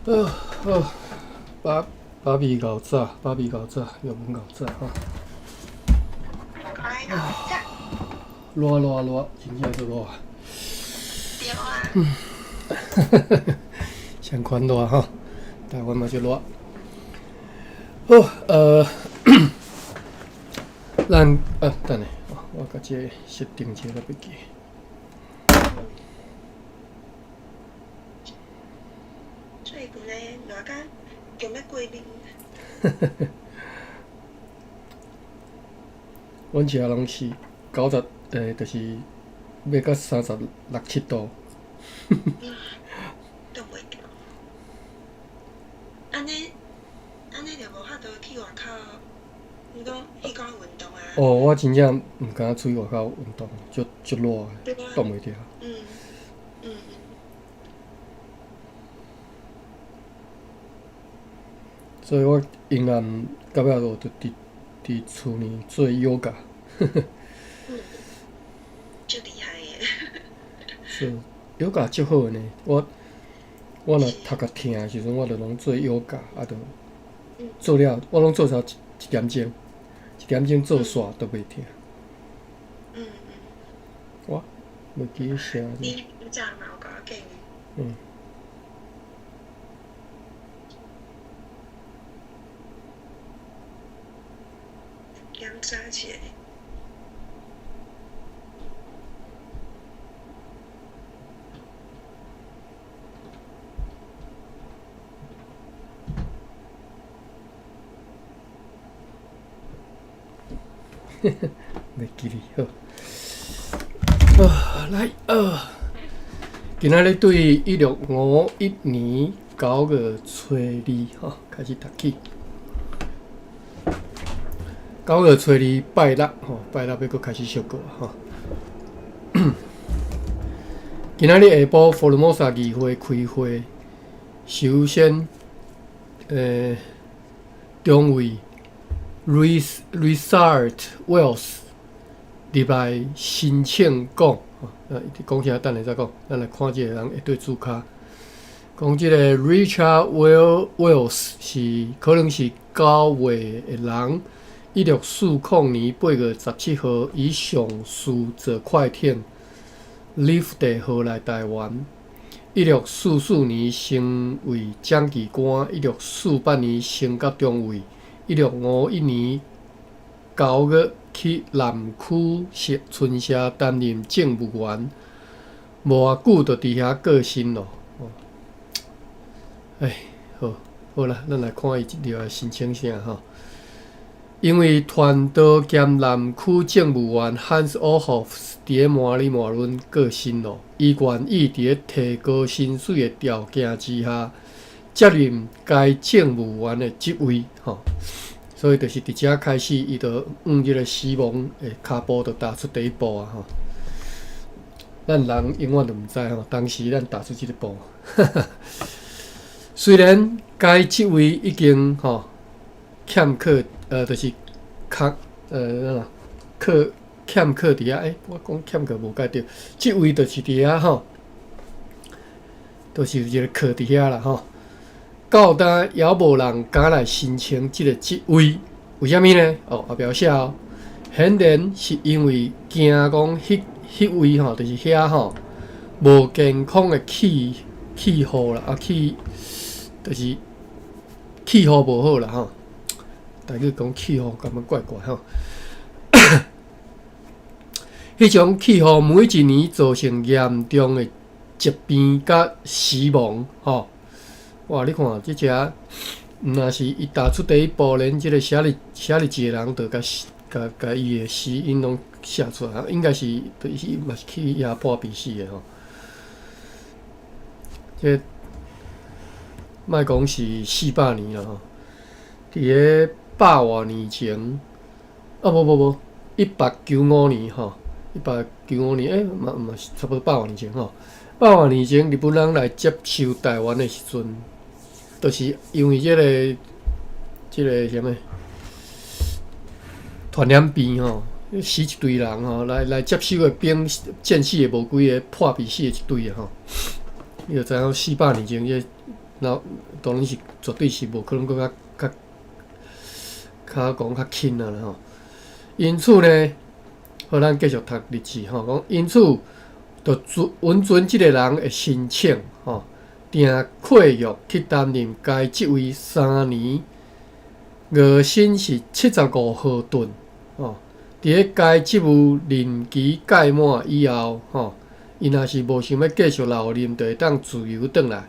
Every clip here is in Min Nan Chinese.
好，好，把把味𠢕早，把味𠢕早，玉文𠢕早吼。乖𠢕早。热热热，真正足热。對啊。相款熱吼，台灣嘛足熱。好，咱啊，等下，我共這個設定一下，袂記。最近呢，熱甲強欲過敏。阮遮攏是90，就是欲到36、7度。擋袂牢。按呢，按呢就無法度去外口，你講彼款運動啊？哦，我真正毋敢出去外口運動，足足熱的，擋袂牢。所以我永遠到尾就佇厝裡做瑜伽。嗯，足厲害的。是，瑜伽足好的呢。我若頭殼疼的時陣，我就攏做瑜伽，啊，就做了，我攏做到一點鐘，一點鐘做煞都袂疼。我袂記得寫。你早嘛有共我建議。嗯。檢查一下。袂記哩，好。啊，來，啊，今仔日對1651年9月初2吼開始讀起。9月初2拜六吼，拜六欲閣開始小過吼。今仔日下晡，福爾摩沙議會開會，首先，中尉 Richard Wells 入來申請講，啊，講啥？等下再講。咱來看這個人會對註跤，講這個 Richard Wells 是可能是9月的人。1640年8月17號，伊上士坐快艇 Liffey 號來台灣。1644年升為掌旗官，1648年升到中尉。1651年9月去南區村社擔任政務員，無偌久就佇遐過身咯。哎，好，好啦，咱來看伊入來申請啥吼。因為傳道兼南區政務員 Hans Ohoff 佇咧馬里馬倫過身咯，伊願意佇咧提高薪水的條件之下，接任該政務員的職位，吼。所以就是佇遮開始，伊就往這個死亡的跤步就踏出第一步啊！吼，咱人永遠都毋知吼，當時咱踏出這個步。雖然該職位已經吼欠缺。就是較哪缺欠缺佇遐，欸，我講欠缺無蓋對，這位就是佇遐吼，就是有一個缺佇遐啦吼。到今猶無人敢來申請這個職位，為啥物呢？哦，後壁寫哦，顯然是因為驚講彼位吼，就是遐吼無健康的氣候啦，啊氣就是氣候無好啦吼。台語講氣候感覺怪怪吼，彼種氣候每一年造成嚴重的疾病佮死亡吼。哇！你看這隻，毋若是伊踏出第一步，連這個寫日誌的人都共共伊的死因攏寫出來，應該是伊嘛是去遐破病死的吼。這莫講是400年啦吼，佇咧百外年前，啊無無無，1895年吼，一八九五年，欸，嘛嘛是差不多百外年前吼。百外年前，日本人來接收台灣的時陣，就是因為這個啥物傳染病吼，死一堆人吼，來接收的兵戰死的無幾个，破病死的一堆吼。你就知影400年前，這那當然是絕對是無可能閣較較較講較輕啊啦吼。因此呢，好，咱繼續讀日誌吼，講因此，就准允准這个人的申請吼，訂契約去擔任該職位三年，月薪是75荷頓吼。佇咧該職務任期屆滿以後吼，伊若是無想欲繼續留任，就會當自由轉來，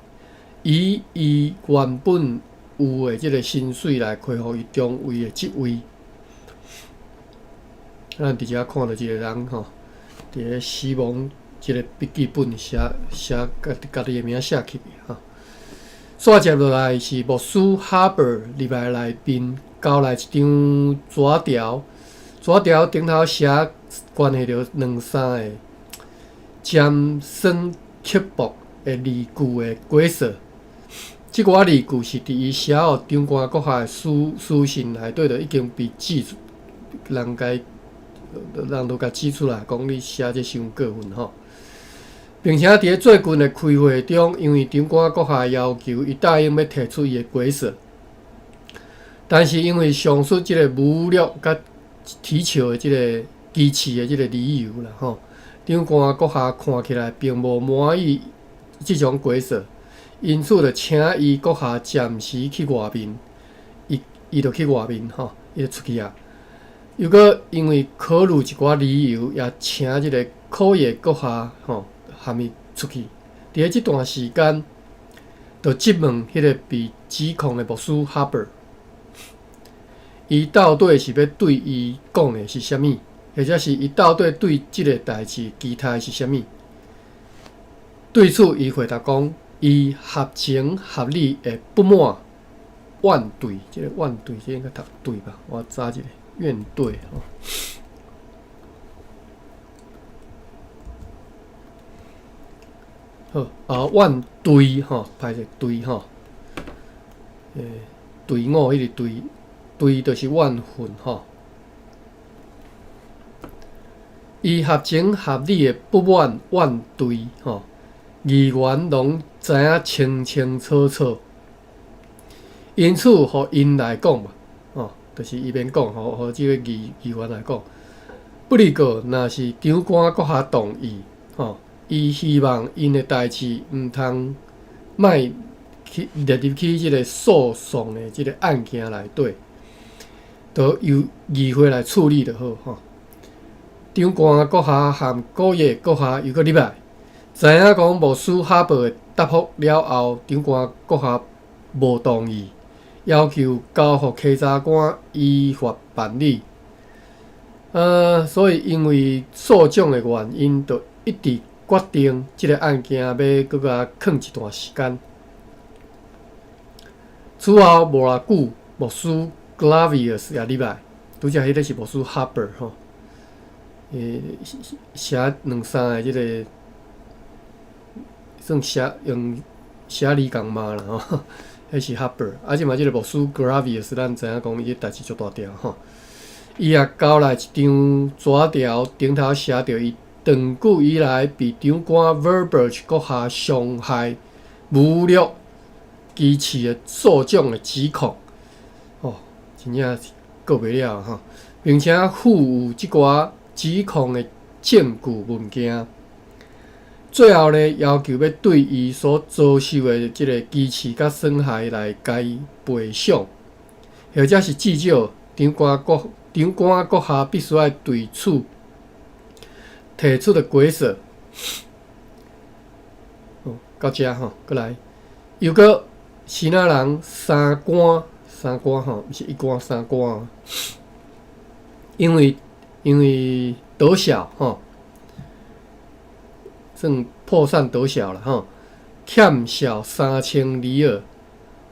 以伊原本有的這个薪水來恢復伊中尉的職位。咱佇遮看著一个人吼，佇咧死亡這个筆記本寫寫家家己的名寫起吼。煞接落來是牧師哈伯入來內面，交來一張紙條，紙條頂頭寫關係著兩三个尖酸刻薄的字句的解說。這寡字句是佇伊寫予長官閣下的書信內底，就已經被指出，人共人都共指出來，講你寫這傷過分吼。並且佇咧最近的開會中，因為長官閣下要求，伊答應欲提出伊的解說。但是因為上述這个侮辱佮啼笑的這个支持的這个理由啦吼，長官閣下看起來並無滿意這種解說，因此就請伊閣下暫時去外面，伊伊就去外面吼，伊就出去啊。又閣因為考慮一寡理由，也請這个柯野閣下吼含伊出去。佇咧這段時間，就質問彼个被指控的牧師哈伯，伊到底是欲對伊講的是啥物，或者是伊到底對這个代誌期待是啥物？對此，伊回答講，伊合情合理的不滿怨懟，這个怨懟，這應該讀對吧？我查一下，怨懟吼。好，啊，怨隊吼，歹勢隊吼，隊伍彼個隊，隊就是怨恨吼。伊合情合理的不滿怨懟吼，議員攏知影清清楚楚。因此，予𪜶來講嘛，吼，就是伊免講，予這个議員來講。不過，若是長官閣下同意，吼，伊希望𪜶的代誌毋通莫去列入去這个訴訟的這个案件內底，就由議會來處理就好吼。長官閣下和古野閣下又閣入來，知影講牧師哈伯的答覆了後，長官閣下無同意，要求交予稽查官依法辦理。所以因為訴訟的原因，就一直決定這个案件欲閣共囥一段時間。此後無偌久，牧師 Glavius 也入來，拄才彼个是牧師哈伯吼，寫兩三個這个算寫用寫字共罵啦吼，彼是哈伯。啊，這擺這个牧師 Glavius，咱知影講伊代誌足大條吼。伊也交來一張紙條，頂頭寫著伊長久以來被長官 Verberge 閣下傷害、侮辱、歧視的訴訟的指控，吼，真正是過袂了吼，並且附有這寡指控的證據文件。最後呢，要求欲對伊所遭受的這个歧視佮損害來共伊賠償，或者是至少長官閣下必須愛對此提出的解說。到遮吼，閣來，又閣支那人三官三官吼，毋是一官三官，因為倒數吼，算破產倒數啦吼，欠數3000里爾。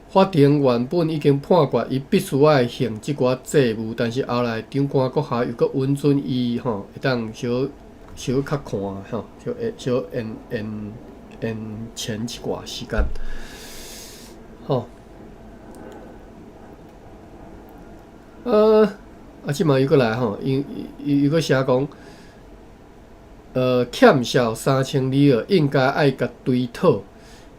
法庭原本已經判決伊必須愛還這寡債務，但是後來長官閣下又閣允准伊吼，會當小小較看吼，小小延延延前一寡時間，吼。啊，這擺又閣來吼，伊伊又閣寫講，欠數3000里爾，應該愛共追討。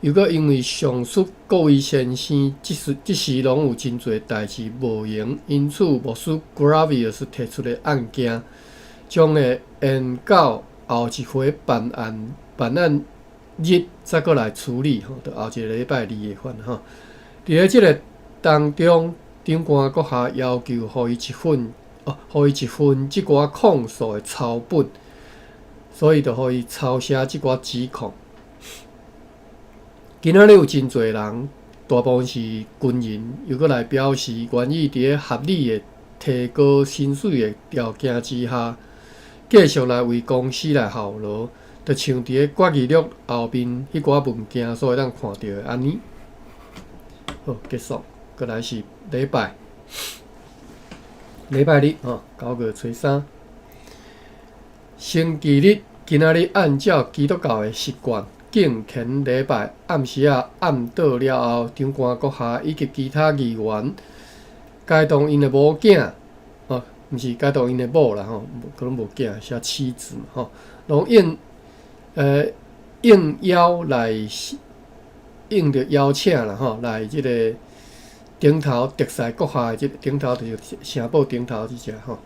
又閣因為上述各位先生這時攏有真濟代誌無閒，因此牧師 Gravius 提出的案件，將會延到後一回辦案日才閣來處理吼，就後一个禮拜二的款吼。佇咧這个當中，長官閣下要求予伊一份哦，予伊一份這寡控訴的抄本，所以就予伊抄寫這寡指控。今仔日有真濟人，大部分是軍人，又閣來表示願意佇咧合理的提高薪水的條件之下，繼續來為公司來效勞，就像佇咧決議錄後面彼寡文件所會當看著的按呢。好，結束。閣來是禮拜，禮拜日吼，9月初3，星期日。今仔日按照基督教的習慣，敬虔禮拜，暗時仔暗禱了後，長官閣下以及其他議員，偕同𪜶的某囝，哦，毋是偕同𪜶的某啦吼，可能無囝，寫妻子嘛吼，攏應邀來應著邀請啦吼，來這个頂頭特賽閣下的這个頂頭就是城堡頂頭這隻吼，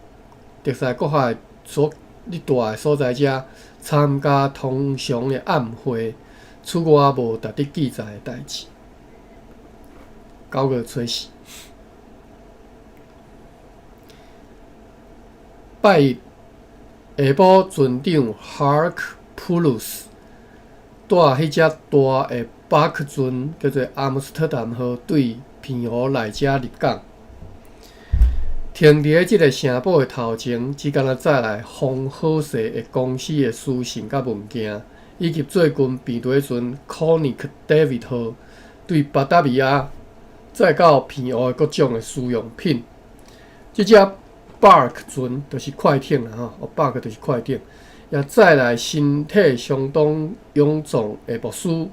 特賽閣下所你蹛的所在遮參加通常的暗會，此外無值得記載的代誌。9月初4，拜一下晡，船長 Hark Pulus 帶彼隻大的巴克船，叫做阿姆斯特丹號，對澎湖來遮入港。停佇咧這个城堡的頭前，只干焦載來封好勢的公司的書信佮文件，以及最近平地船 Koninklijk David 號對巴達維亞載到澎湖的各種的私用品。這隻 Bark 船就是快艇啦吼，哦，Bark 就是快艇，也載來身體相當臃腫的牧師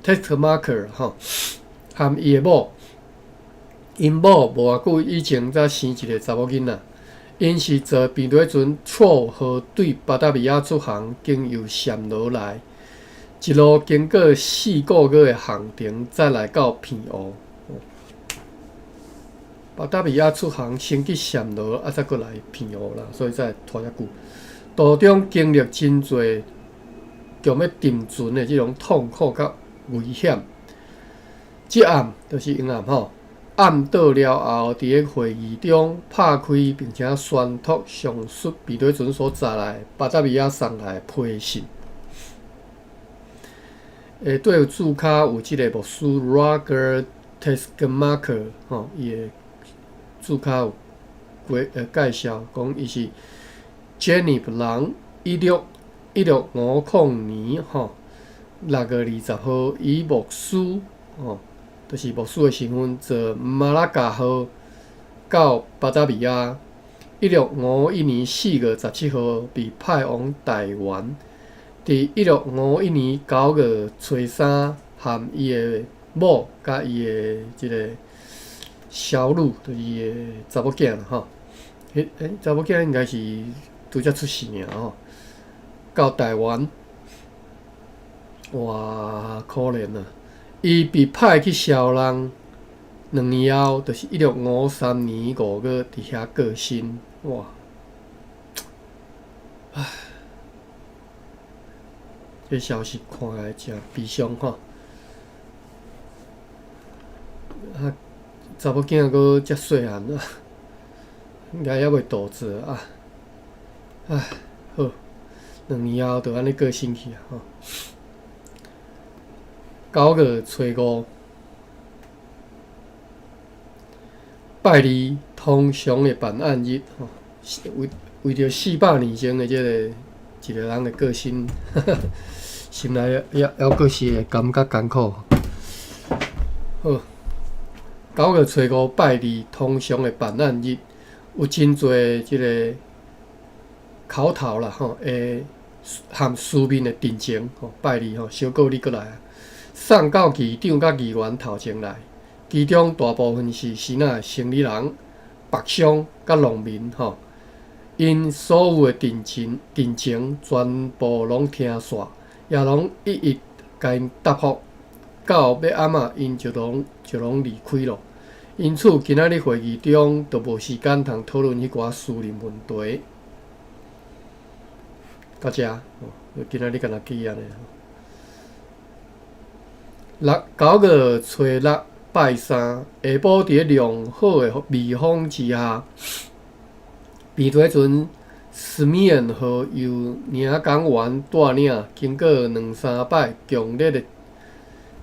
Teskmaker 吼，含伊的某。𪜶某無偌久以前才生一个查某囡仔，𪜶是坐平底船錯號對巴達維亞出航，經由暹羅來，一路經過4個月的航程，才來到澎湖。巴達維亞出航，先去暹羅，啊，才閣來澎湖啦，所以才會拖遮久。途中經歷真濟強欲沉船的這種痛苦佮危險。這暗就是陰暗吼。暗禱了後，佇咧會議中拍開並且宣讀上述平底船所載來巴達維亞送來的批信。下底有註腳有這个牧師 Roger Teschmacher 吼，伊的註腳有介紹，講伊是 Gennep 人，1650年吼6月20號，以牧師吼，就是牧師的身份，坐馬拉加號到巴達維亞。1651年4月17號被派往台灣。佇1651年9月初3，含伊的某佮伊的這个小女，就是伊的查某囝啦吼。彼查某囝應該是拄才出世爾吼，到台灣。哇，可憐啊！伊被派去蕭人，2年後，就是1653年5月，佇遐過身。哇！唉，這消息看來誠悲傷吼。啊，查某囝閣遮細漢啊，應該猶未大做啊。唉，好，2年後就按呢過身去啊吼。9月初5，拜二通常的辦案日吼，為為著400年前的這个一个人的過身，心內猶閣是會感覺艱苦。好，9月初5拜二通常的辦案日，有真濟這个口頭啦吼，會含書面的陳情吼，拜二吼，小過你閣來啊。送到議長佮議員頭前來，其中大部分是支那生理人、北商佮農民吼，𪜶所有的陳情，陳情全部攏聽煞，也攏一一共𪜶答覆。到欲暗仔，𪜶就攏離開咯。因此，今仔日會議中就無時間通討論彼寡私人問題。到遮，今仔日敢若記按呢。9月初6拜三，下晡佇咧良好的微風之下，平綴船斯米恩號由領港員帶領，經過兩三擺強烈的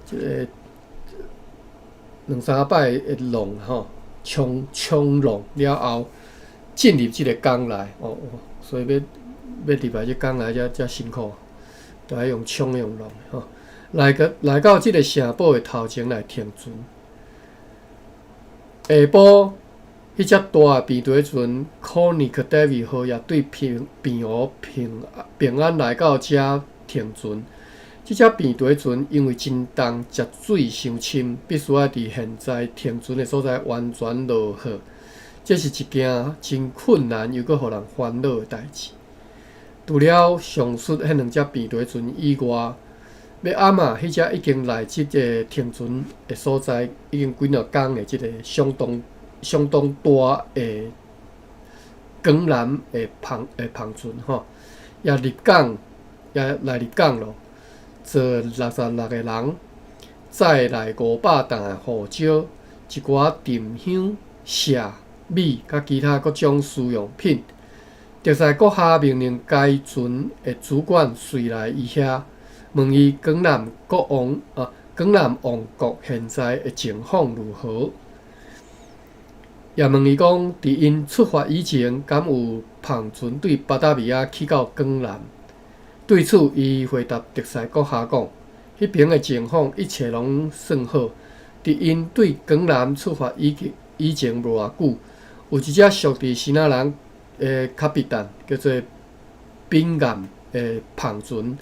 這个兩三擺的浪吼，衝衝浪了後，進入這个港內哦，所以欲入來這港內才遮辛苦，都愛用衝用浪吼。來到這个城堡的頭前來停船。下晡，彼隻大的平綴船 Konig David 號也對平平湖平平安來到遮停船。這隻平綴船因為真重，食水傷深，必須愛佇現在停船的所在完全落貨。這是一件真困難又閣予人煩惱的代誌。除了上述彼兩隻平綴船以外，欲暗仔，彼隻已經來這个停船的所在，已經幾若工的這个相當相當大的江南的帆船吼，也入港，也來入港咯。坐66個人，載來500擔的胡椒，一寡沉香、錫、米，佮其他各種私用品。特賽閣下命令該船的主管隨來伊遐，問伊江南國王啊，江南王國現在的情況如何？也問伊講，佇𪜶出發以前，敢有帆船對巴達維亞去到江南？對此，伊回答特賽閣下講，彼爿的情況一切攏算好。佇𪜶對江南出發以前無偌久，有一隻屬佇支那人的卡比丹，叫做丙岩的帆船，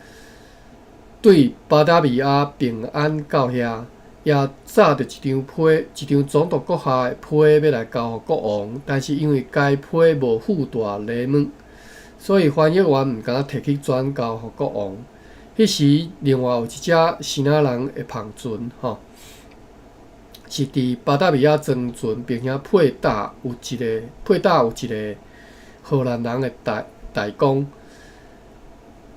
對巴達維亞平安到遐，也紮著一張批，一張總督閣下的批欲來交予國王，但是因為該批無附帶禮物，所以翻譯員毋敢提去轉交予國王。彼時，另外有一隻支那人的帆船，吼，是佇巴達維亞裝船，並且配搭有一个荷蘭人的大公。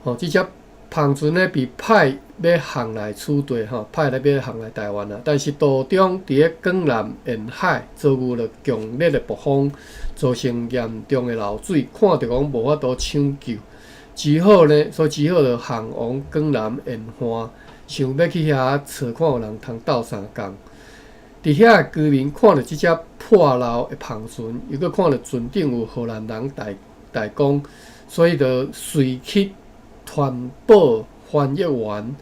吼，這隻帆船呢，被派欲航來此地，吼，派來欲航來台灣啊。但是途中佇咧江南沿海遭遇了強烈的暴風，造成嚴重的漏水，看著講無法度搶救，只好呢，所以只好就航往江南沿岸，想欲去遐揣看有人通鬥相共。佇遐的居民看著這隻破漏的帆船，又閣看著船頂有荷蘭人大公，所以就隨去傳報翻譯員，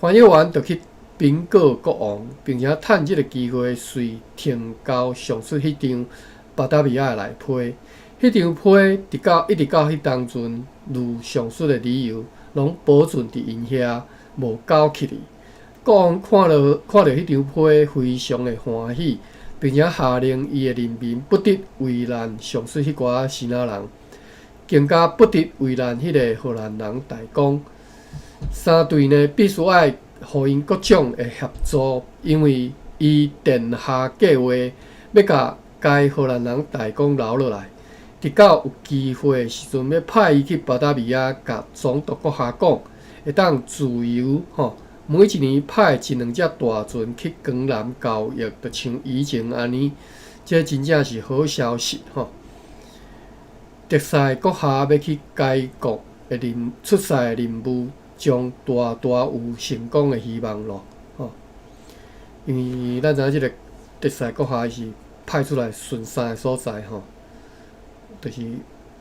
翻譯員就去稟告國王，並且趁這个機會隨呈交上述彼張巴達維亞的內批。彼張批一直到彼當陣，如上述的理由，攏保存佇𪜶遐，無交去哩。國王看著彼張批，非常的歡喜，並且下令伊的人民不得為難上述彼寡支那人，更加不得為難彼个荷蘭人大公。三隊呢，必須愛予𪜶各種的協助，因為伊殿下計劃欲共該荷蘭人大公留落來，直到有機會的時陣，欲派伊去巴達維亞，共總督閣下講，會當自由吼。每一年派一兩隻大船去江南交易，就像以前按呢，這真正是好消息吼！特賽閣下欲去該國的任出使的任務，將大大有成功的希望咯吼！因為咱知影這个特賽閣下是派出來巡三个所在吼，就是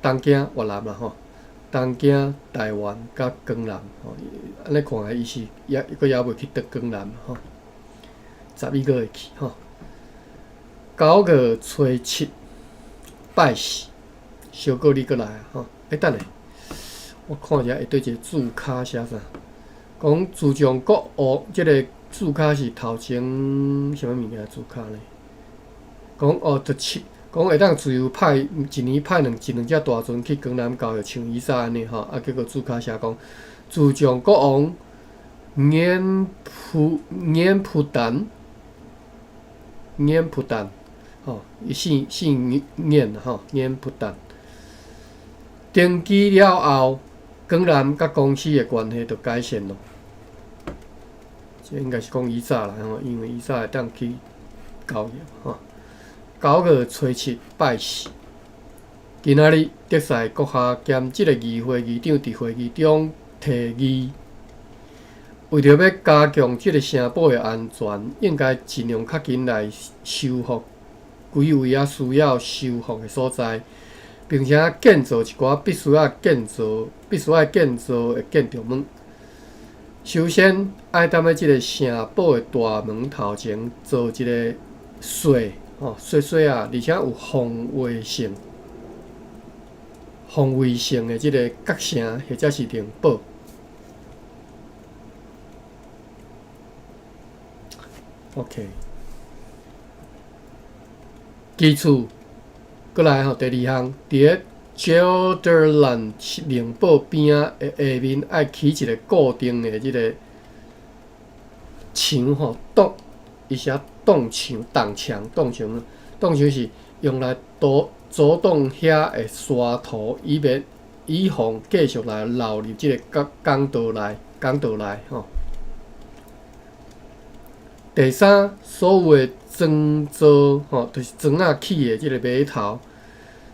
東京、越南啦吼。東京、台灣佮江南吼，按呢看來，伊是猶閣猶未去佗江南吼，11月會去吼。9月初7，拜四，小過你閣來啊吼！欸，等下，我看一下下底一个注跤寫啥？講自從國王，這个注跤是頭前啥物物件注跤呢？講哦，就七。講會當自由派一年派兩一兩隻大船去江南交易，像以早按呢吼，啊，結果註跤寫講，自從國王顏普顏普丹顏普丹吼，伊姓姓顏吼，顏普丹登基了後，江南佮公司的關係就改善咯。這應該是講以早啦吼，因為以早會當去交易吼。9月初7拜四，今仔日德賽閣下兼這个議會議長佇會議中提議，為著欲加強這个城堡的安全，應該盡量較緊來修復規位仔需要修復的所在，並且建造一寡必須愛建造、必須愛建造的建築物。首先，愛踮咧這个城堡的大門頭前做一个細吼細細仔，而且有防衛性、防衛性的這个角城或者是城堡。OK，其次，閣來吼，第二項，佇咧 Gelderland 城堡邊仔的下面，愛起一个固定的這个牆吼，擋，伊寫擋牆、擋牆、擋牆、擋牆是用來阻阻擋遐的沙土，以免以防繼續來流入這个港港道內、港道內吼。第三，所有的磚造吼，就是磚仔起的這个碼頭，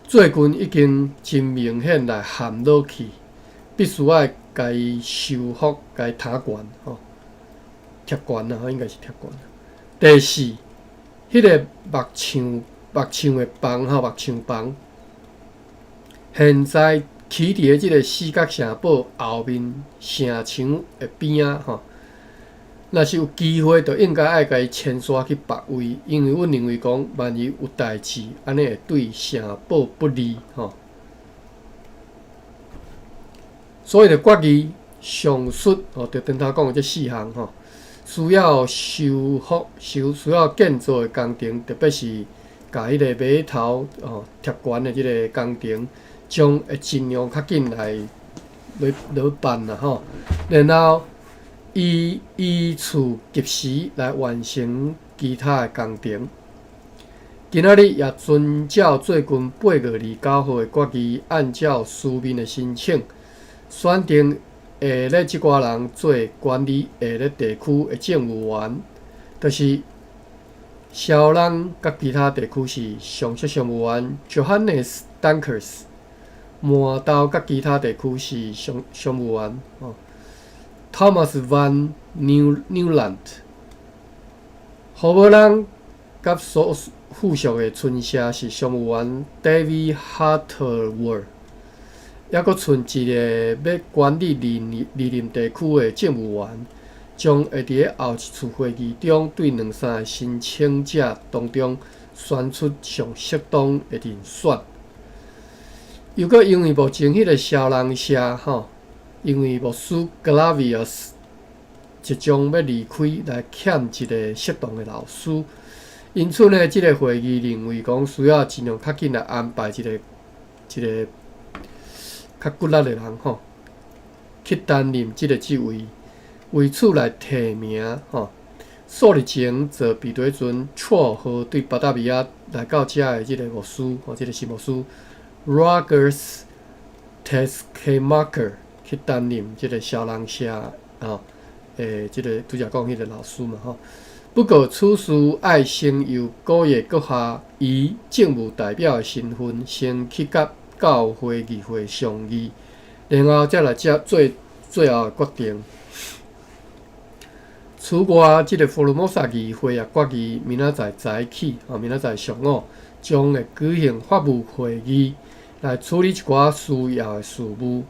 最近已經真明顯來陷落去，必須愛共伊修復、共伊抬懸吼，貼懸啊，應該是貼懸。第四，彼个木牆木牆的房吼，木牆房，現在起佇咧這个四角城堡後面城牆的邊仔吼。若是有機會，就應該愛共伊遷徙去別位，因為阮認為講，萬一有代誌，按呢會對城堡不利吼。所以就決議上述吼，就頂頭講的這四項吼，需要修復、修需要建造的工程，特別是共彼个碼頭吼貼懸的這个工程，將會盡量較緊來來來辦啦吼，然後。依依次及時來完成其他的工程。今仔日也遵照最近8月29號的決議，按照書面的申請，選定下列這寡人做管理下列地區的政務員，就是蕭朗佮其他地區是上席商務員 Johannes Dankers，麻豆佮其他地區是商商務員吼。Thomas van Nieuwland，荷伯朗佮所附屬的村社是商務員 David Hartwell，猶閣賰一个欲管理二二林地區的政務員，將會佇咧後一次會議中對兩三个申請者當中選出上適當的人選。又閣因為目前彼个蕭人社吼。因為牧師 Clavius 即將欲離開，來欠一個適當的老師，因此呢，這个會議認為講需要盡量較緊來安排一個一个較骨力的人吼，去擔任這个職位，為此來提名吼。數日前做彼得陣綽號對巴達維亞來到遮的這个牧師吼，這个新牧師 Rogers Teskemaker。去擔任這个蕭人社吼，欸，這个拄才講彼个老師嘛吼。不過此事愛先由古葉閣下以政務代表的身份，先去佮教會議會商議，然後才來才做最後的決定。此外，這个福爾摩沙議會也決議，明仔載早起，吼，明仔載上午將會舉行法務會議，來處理一寡需要的事務。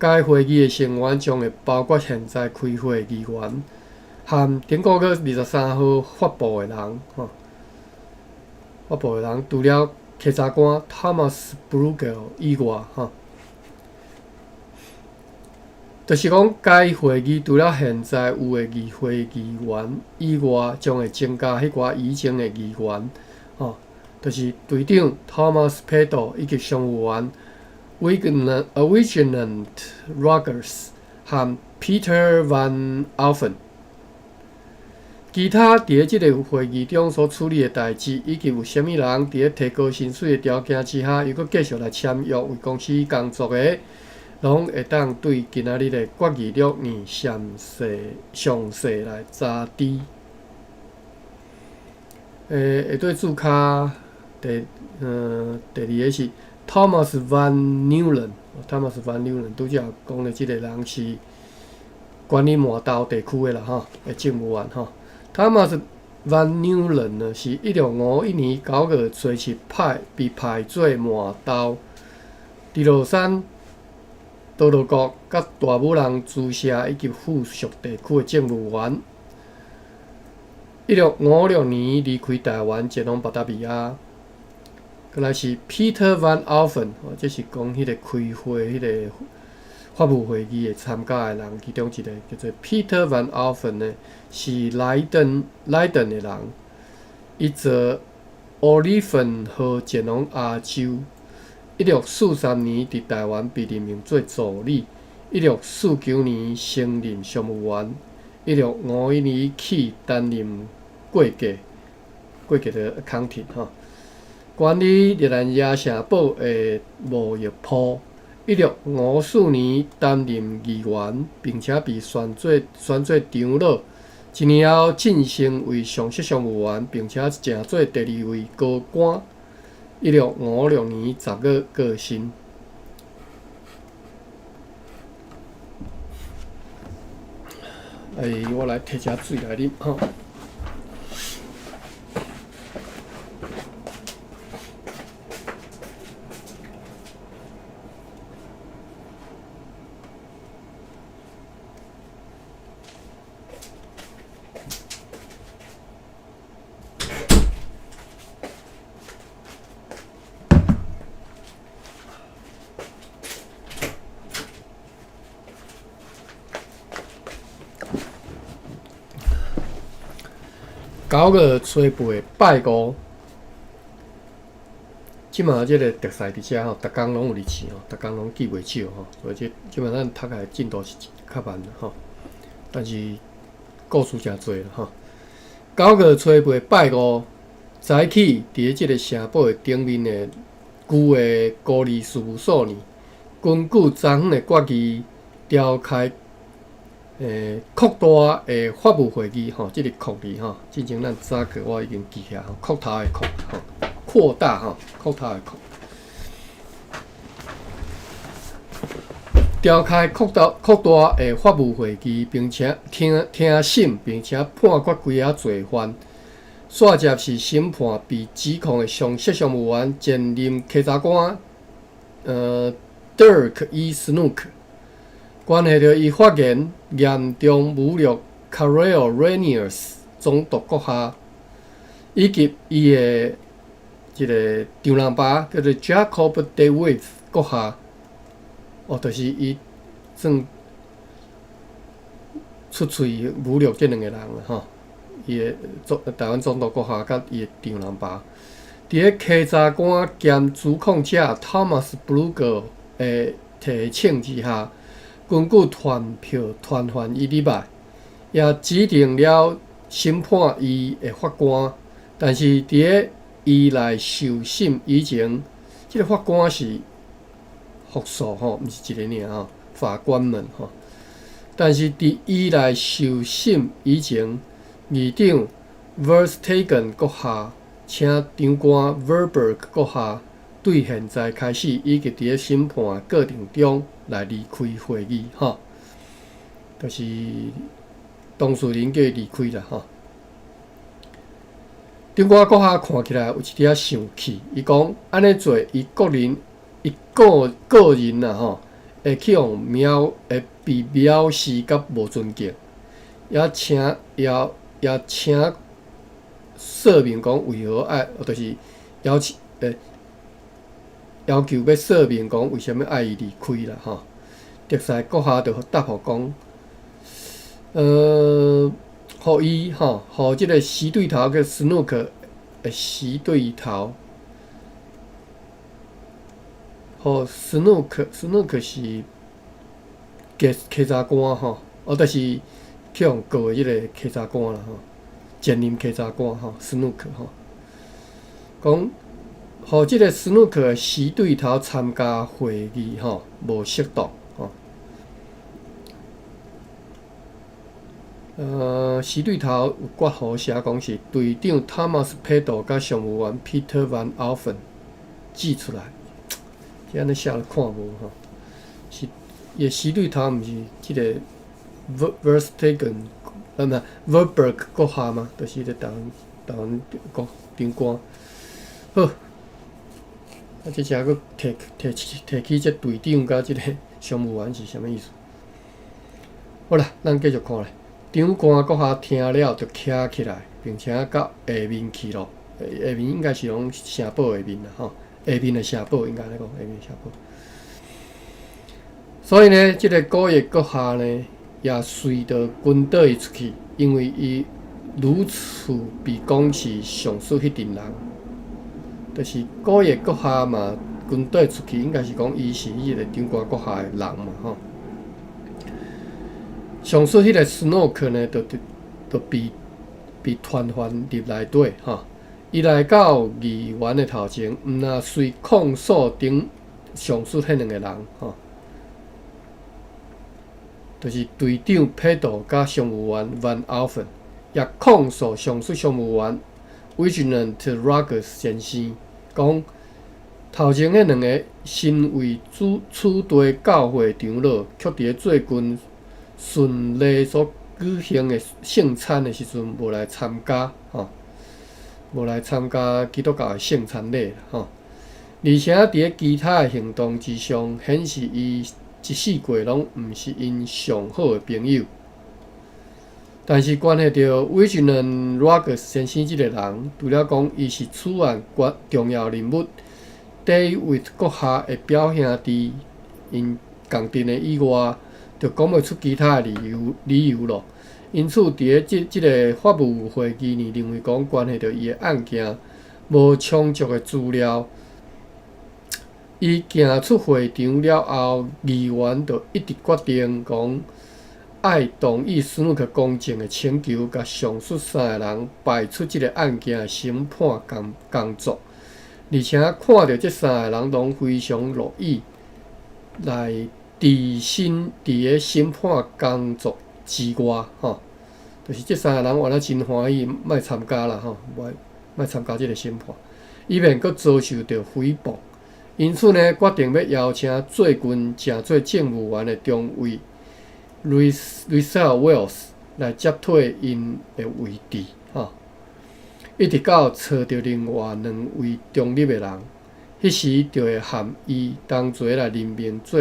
該會議的成員將會包括現在開會的議員，和頂個月23號發布的人，吼，發布的人除了稽查官 Thomas Brugel 以外，吼，就是講該會議除了現在有的議會議員以外，將會增加彼寡以前的議員，吼，就是隊長 Thomas Peto 以及商務員。Vigilant Rogers 和 Peter Van Alphen。其他佇咧這个會議中所處理的代誌，以及有啥物人佇咧提高薪水的條件之下，猶閣繼續來簽約為公司工作的，攏會當對今仔日的決議錄呢詳細詳細來查知。下底註跤第二个是 Thomas Van Nulen，Thomas Van Nulen 拄才講的這个人是管理麻豆地區的啦吼，的政務員吼。Thomas Van Nulen 呢，是1651年9月初七被派做麻豆佇樂山多樂國佮大武人支社以及附屬地區的政務員。1656年離開台灣，前往巴達維亞。閣來是 Peter Van Alphen，這是講彼個開會、彼個法務會議的參加的人，其中一個叫做 Peter Van Alphen 呢，是萊頓的人。伊坐奧利芬號前往亞洲。1643年佇台灣被任命做助理。1649年升任商務員。1651年起擔任會計，會計的 accounting 吼，管理熱那亞城堡的貿易鋪。1654年擔任議員，並且被選做長老。一年後晉升為上席商務員，並且成做第二位高官。1656年10月過身。我來提遮水來啉吼。9月初八拜五，這馬這个特賽佇遮吼，逐工攏有日子吼，逐工攏記袂少吼，所以這這馬咱讀的進度是較慢吼，但是故事誠濟啦吼。9月初八拜五，早起佇咧這个城堡的頂面的舊的孤兒事務所呢，根據昨昏的決議，召開擴大的法務會議吼，這个擴字吼，進前咱早課我已經記起來吼，擴頭的擴吼，擴大吼，擴頭的擴。召開擴大的法務會議，並且聽審，並且判決幾仔罪犯。煞接是審判被指控的上席商務員前任稽查官，Dirk E. Snook。關係著伊發言嚴重侮辱 Karel Reyniers 總督閣下，以及伊的這个丈人爸叫做 Jacob de Wit 閣下，哦，就是伊算出喙侮辱這兩個人啦吼，伊的台灣總督閣下佮伊的丈人爸，佇咧稽查官兼主控者 Thomas Brugger 的提請之下，根據團票傳喚伊入來，也指定了審判伊的法官。但是佇咧伊來受審以前，這个法官是複數吼，毋是一个爾吼，法官們吼。但是佇伊來受審以前，議長 Verstegen 閣下請長官 Verburg 閣下對現在開始以及佇咧審判的過程中來離開會議，吼，就是當事人叫伊離開啦，吼。長官閣下看起來有一點仔生氣，伊講按呢做，伊個人，伊個個人啊，吼，會去予藐，會被藐視佮無尊敬，也請說明講為何愛，就是要求欲說明講為啥物愛伊離開啦，吼。特賽閣下就答覆講，予伊吼，予這个死對頭叫 Snook 的死對頭，予 Snook，Snook 是稽稽查官吼，哦，就是去予告的彼个稽查官啦吼，前任稽查官吼，斯努克吼，講，予這个斯努克的死對頭參加會議吼，無適當吼。死對頭有括弧寫講是隊長 Thomas Peto 佮上務員 Peter Van Alphen 指出來，這按呢寫都看無吼。是伊的死對頭毋是這个 Verstegen，啊毋是 Verburg 閣下嗎？就是彼个台灣國長官。好，啊，這遮閣提提提起這隊長佮這個上務員是啥物意思？好啦，咱繼續看咧。長官閣下聽了就徛起來，並且到下面去咯。下面應該是講城堡下面啦，吼，下面的城堡應該按呢講，下面城堡。所以呢，這個古葉閣下呢，也隨著跟綴伊出去，因為伊如此被講是上述彼陣人，就是古葉閣下嘛跟綴出去，應該是講伊是彼個長官閣下的人嘛，吼。上述彼個斯諾克呢，就被傳喚入內底，吼。伊來到議員的頭前，毋但隨控訴頂上述彼兩個人，吼，就是隊長佩多佮商務員 Van Alphen，也控訴上述商務員 Wijnand Rogers 先生，講頭前彼兩个身為主此地教會長老，卻佇咧最近順利所舉行的聖餐的時陣，無來參加，吼，無來參加基督教的聖餐禮，吼。而且佇咧其他的行動之上，顯示伊一世過攏毋是𪜶上好的朋友。但是關係著 Wijnand Rogers 先生這個人，除了講伊是此案重要人物，David 閣下的表兄弟，𪜶仝陣的以外，就講袂出其他的理由咯。因此，佇咧這個法務會議呢，認為講關係著伊的案件無充足的資料。伊行出會場了後，議員就一直決定講，愛同意斯努克公正的請求，共上述三个人排出這个案件的審判工作，而且看著這三个人攏非常樂意來置身佇咧審判工作之外，吼，就是這三個人原來真歡喜，莫參加啦，吼，莫參加這个審判，以免閣遭受著誹謗。因此呢，決定欲邀請最近成做政務員的中尉 Russell Wells 來接替𪜶的位置，吼。一直到揣著另外兩位中立的人，彼時就會和伊同齊來任命做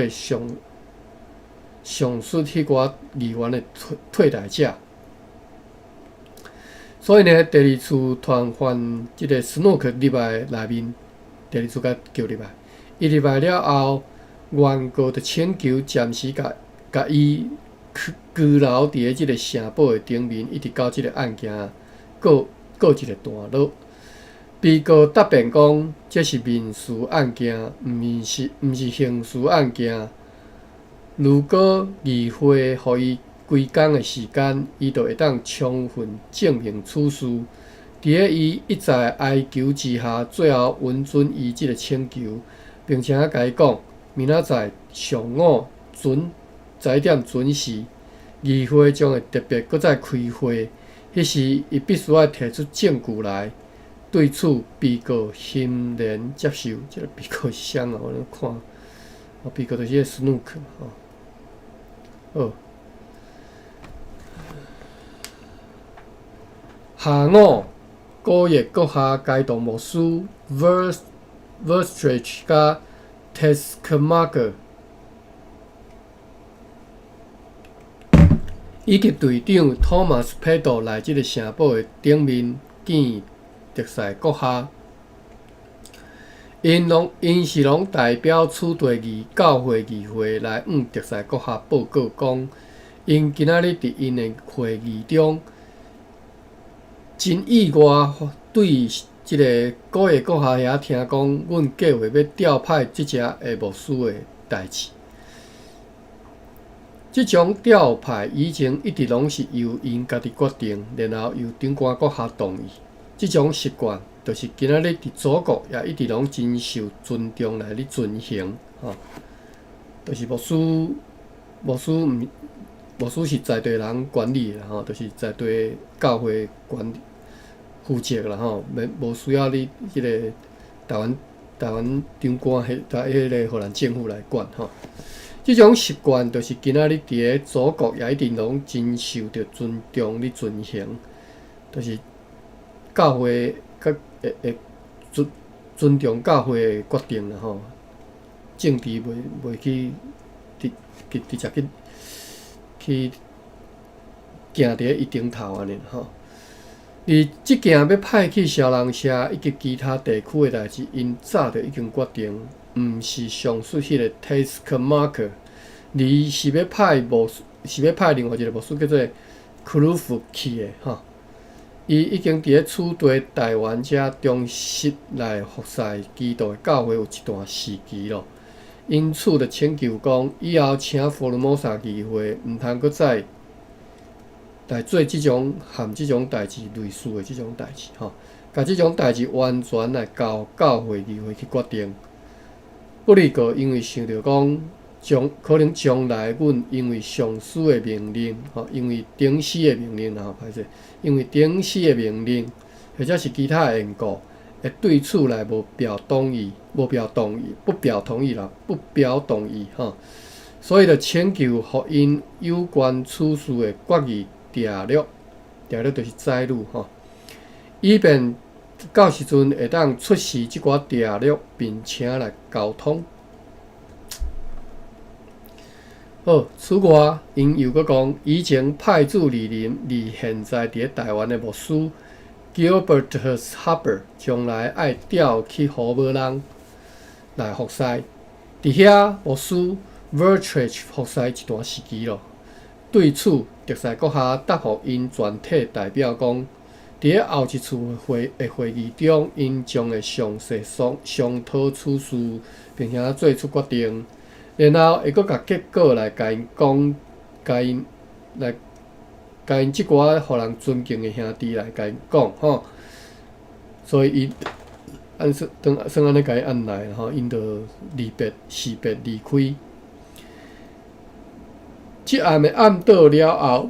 上述彼寡議員的替代者。所以呢，第二次傳喚這个斯諾克入來內面，第二次共叫入來。伊入來了後，原告就請求暫時共伊拘留佇咧這个城堡的頂面，一直到這个案件告一个段落。被告答辯講，這是民事案件，毋是刑事案件。如果議會予伊幾工的時間，伊就會當充分證明此事。佇咧伊一再哀求之下，最後允准伊這个請求，並且共伊講，明仔載上午準11點準時，議會將會特別閣再開會，彼時伊必須愛提出證據來。對此，被告欣然接受。這个被告是啥啊？我咧看，哦，被告就是彼個斯努克吼。好，下午，古葉閣下偕同牧師 Verstreich 佮 Teskmaker 以及隊長 Thomas Peto 來這个城堡的頂面見德賽閣下，𪜶是攏代表此地教會議會來向德賽閣下報告講，𪜶今仔日佇𪜶的會議中，真意外對這个古葉閣下遐聽講，阮計劃欲調派這遮的牧師的代誌。這種調派以前一直攏是由𪜶家己決定，然後由長官閣下同意。這種習慣，就是今仔日佇祖國也一直攏真受尊重來咧遵行，吼。就是牧師，牧師毋，牧師是在地人管理的吼，就是在地教會管理負責啦吼，免無需要你彼個台灣台灣長官彼台彼個荷蘭政府來管吼。這種習慣就是今仔日佇个祖國也一定攏真受著尊重咧遵行，就是教會佮會會尊尊重教會的決定啦吼，政治袂袂去直直直接去去行佇咧伊頂頭按呢吼。而這件欲派去小人社以及其他地區的代誌，𪜶早就已經決定，毋是上述彼個 Teschmacher，而是欲派牧師，是欲派另外一個牧師叫做 Kruff 去的吼。伊已經佇咧此地台灣遮忠實來服侍基督的教會有一段時期咯。因此，就請求講，以後請福爾摩沙議會毋通閣再來做這種和這種代誌類似的這種代誌吼，共這種代誌完全來交教會議會去決定。不過，因為想著講，將可能將來阮因為上司的命令，吼，因為頂司的命令，吼，歹勢，因為頂司的命令，或者是其他的緣故，會對此來無表同意，無表同意，不表同意啦，不表同意，吼。所以就請求予𪜶有關此事的決議訂立，訂立就是載錄，吼，以便到時陣會當出示這寡訂立，並且來溝通。好，此外，𪜶又閣講，以前派駐蒞臨而現在佇咧台灣的牧師 Gilbert Haber 將來愛調去荷蘭來服侍。佇遐，牧師 Vertrech 服侍一段時期咯。對此，特賽閣下答覆𪜶全體代表講，佇咧後一次會的會議中，𪜶將會詳細商商討此事，並且做出決定。然後會閣共結果來共𪜶講，共𪜶來共𪜶這寡予人尊敬的兄弟來共𪜶講吼。所以伊按算當算按呢共伊按來吼，𪜶就離別辭別離開。這暗的暗倒了後，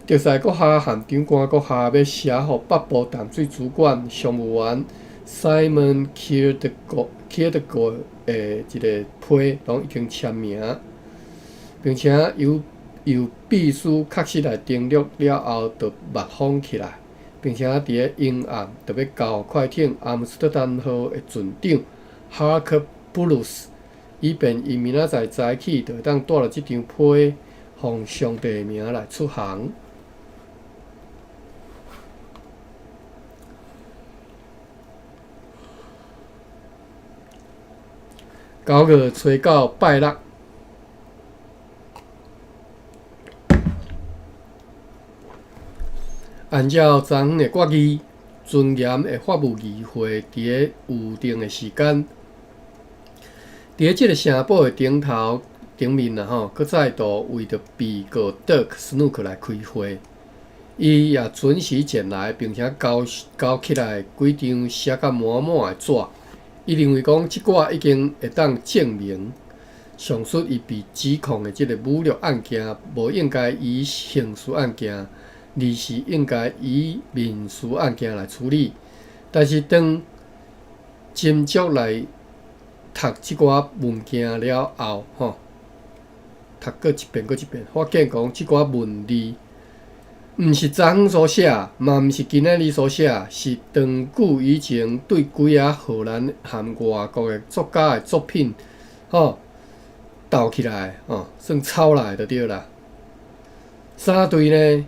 特賽閣下和長官閣下欲寫予北部淡水主管商務員 Simon Kierkegaard 的一個批，攏已經簽名，並且由由秘書確實來登錄了後，就密封起來，並且佇咧陰暗，就欲交予快艇阿姆斯特丹號的船長哈克布魯斯，以便伊明仔載早起就會當帶著這張批，奉上帝的名來出航。9月初九拜六，按照昨昏的決議，尊嚴的法務議會佇咧預定的時間，佇咧這个城堡的頂頭頂面啊吼，閣再度為著被告 Dirk Snoek 來開會。伊也準時前來，並且交交起來幾張寫甲滿滿的紙。伊認為講，這寡已經會當證明上述伊被指控的這个侮辱案件，無應該以刑事案件，而是應該以民事案件來處理。但是當斟酌來讀這寡文件了後，吼，讀過一遍閣一遍，發現講這寡文字毋是昨昏所寫，嘛毋是今仔日所寫，是長久以前對幾仔荷蘭和外國的作家的作品，吼，鬥起來，吼，算抄來就對啦。三對呢，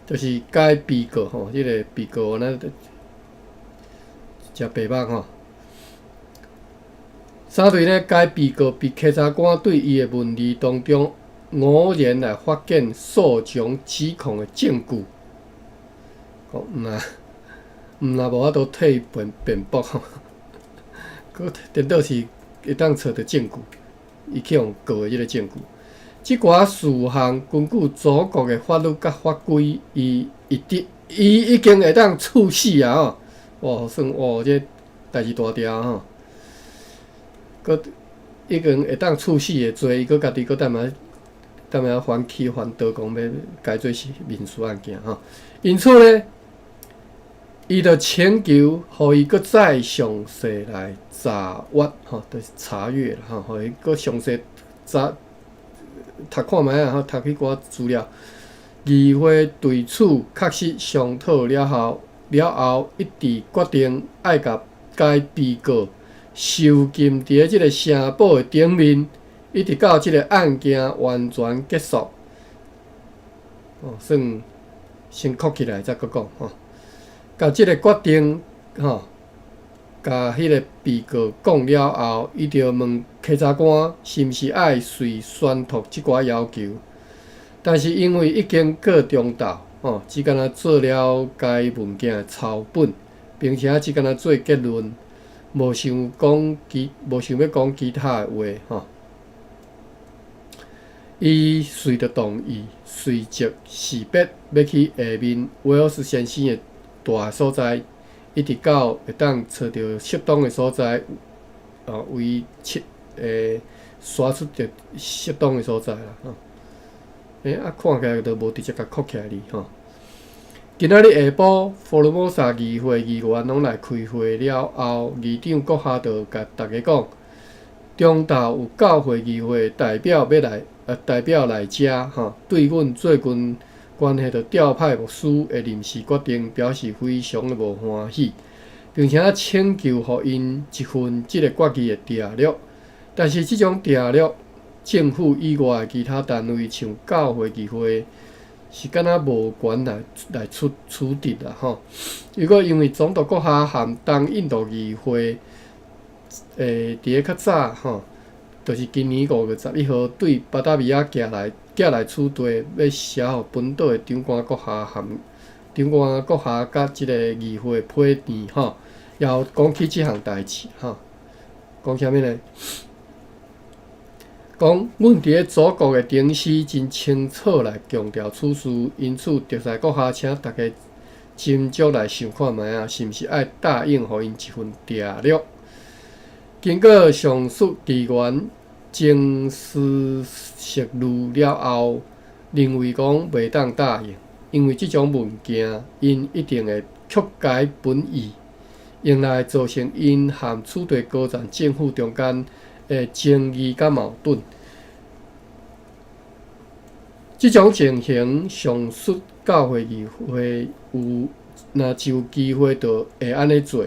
就是該被告吼，這个被告咱食白目吼。三對呢，該被告被檢察官對伊的文字當中，偶然來發現訴狀指控的證據，講毋若毋若無法度替伊辯辯駁吼，閣顛倒是會當揣著證據，伊去予告的這个證據。這寡事項根據祖國的法律佮法規，伊一直伊已經會當處死啊！吼，哇，算哇，這代誌大條吼，閣已經會當處死的罪，伊閣家己閣踮遐踮遐翻起翻倒，講欲改做是民事案件吼。因此呢，伊就請求，予伊閣再詳細來查閱吼，就是查閱啦吼，予伊閣詳細查讀看覓仔吼，讀彼寡資料。議會對此確實商討了後，了後一致決定愛共該被告囚禁佇咧這个城堡的頂面，一直到這个案件完全結束。哦，算先括起來再閣講吼。共這个決定吼，共彼个被告講了後，伊就問稽查官是毋是愛隨宣讀這寡要求。但是因為已經過中晝，吼，只干焦做了該文件的抄本，並且只干焦做結論，無想講其無想欲講其他的話，吼。伊隨著同意，隨即辭別，欲去下面威爾斯先生的蹛的所在，一直到會當揣著適當的所在，哦，為切會徙出著適當的所在啦，吼。欸，啊，看起來就無直接共括起來哩吼。今仔日下晡，福爾摩沙議會議員攏來開會了後，議長閣下就共逐家講，中晝有教會議會代表欲來，代表來遮吼，對阮最近關係著調派牧師的臨時決定表示非常的無歡喜，並且請求予𪜶一份這个決議的條約。但是這種條約，政府以外的其他單位，像教會議會，是敢若無權來來處處置啦吼。如果因為總督閣下和東印度議會，佇咧較早吼，就是今年5月11號對巴達維亞寄來寄來此地，欲寫予本島的長官閣下和長官閣下佮這个議會批電吼，也有講起這項代誌吼。講啥物呢？講，阮佇咧祖國的定時真清楚來強調此事，因此特使閣下請逐家斟酌來想看覓仔，是毋是愛答應予𪜶一份條約？經過上述議員深思熟慮了後，認為講袂當答應，因為這種文件𪜶一定會曲解本意，用來造成𪜶和此地高層政府中間的爭議佮矛盾。這種情形，上述教會議會有若就有機會，就會按呢做。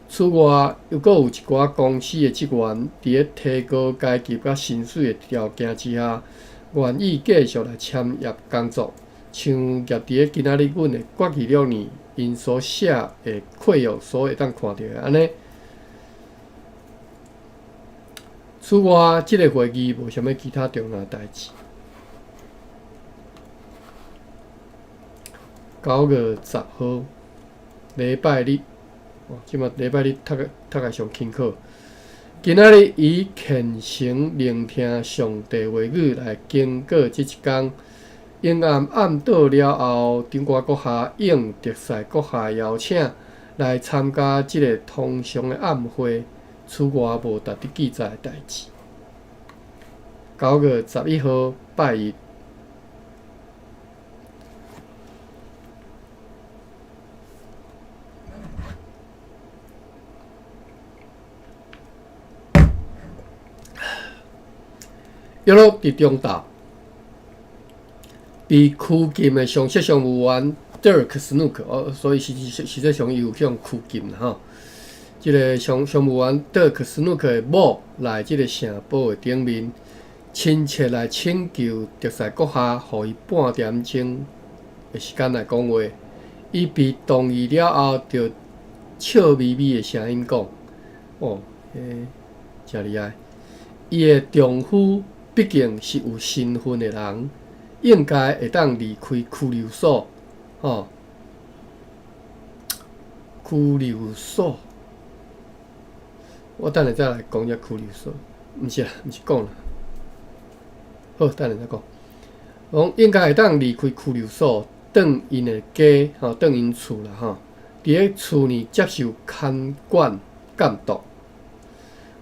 此外，猶閣有一寡公司的職員，佇咧提高階級佮薪水的條件之下，願意繼續來簽約工作。像挾佇咧今仔日阮的決議錄裡，𪜶所寫的契約所會當看著的按呢。此外，這个會議無啥物其他重大代誌。9月10號，禮拜日，哦，這馬禮拜日讀个讀个上輕巧。今仔日以虔誠聆聽上帝話語來經過這一工，昏暗暗倒了後，長官閣下應特使閣下邀請來參加這个通常的暗會。此外，無值得記載的代誌。9月11號，拜一。約洛佇中晝被拘禁的上席商務員德克斯努克，哦，所以實實實際上伊有去予拘禁啦吼。這个商商務員德克斯努克的某來這个城堡的頂面，親切來請求特使閣下，予伊半點鐘的時間來講話。伊被同意了後，就笑眯眯的聲音講：“哦，欸，誠厲害！伊的丈夫畢竟是有身份的人，應該會當離開拘留所。吼，拘留所，我等下再來講這拘留所。毋是啦，毋是講啦。好，等下再講。講應該會當離開拘留所，轉𪜶的家，吼，轉𪜶厝啦，吼。佇咧厝內接受看管監督。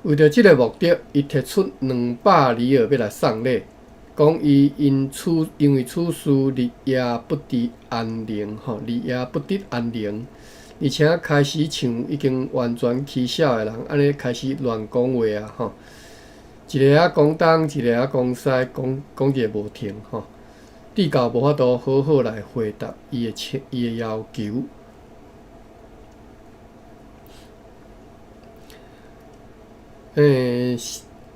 為著這个目的，伊提出200里爾欲來送禮，講伊因此因為此事日夜不得安寧，吼，日夜不得安寧，而且開始像已經完全起痟的人，按呢開始亂講話啊，吼。一个仔講東，一个仔講西，講講一个無停，吼。直到無法度好好來回答伊的請伊的要求。欸，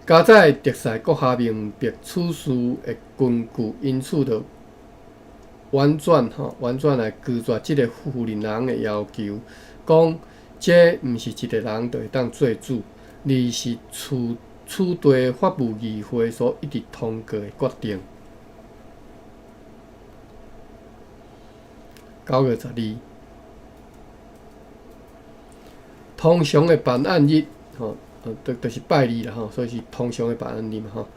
加載特賽閣下明白此事的根據，因此就婉轉吼，婉轉來拒絕這个婦人人的要求，講這毋是一个人就會當做主，而是此此地法務議會所一致通過的決定。9月12，通常的辦案日，吼，就就是拜二啦，吼，所以是通常的辦案日嘛，吼。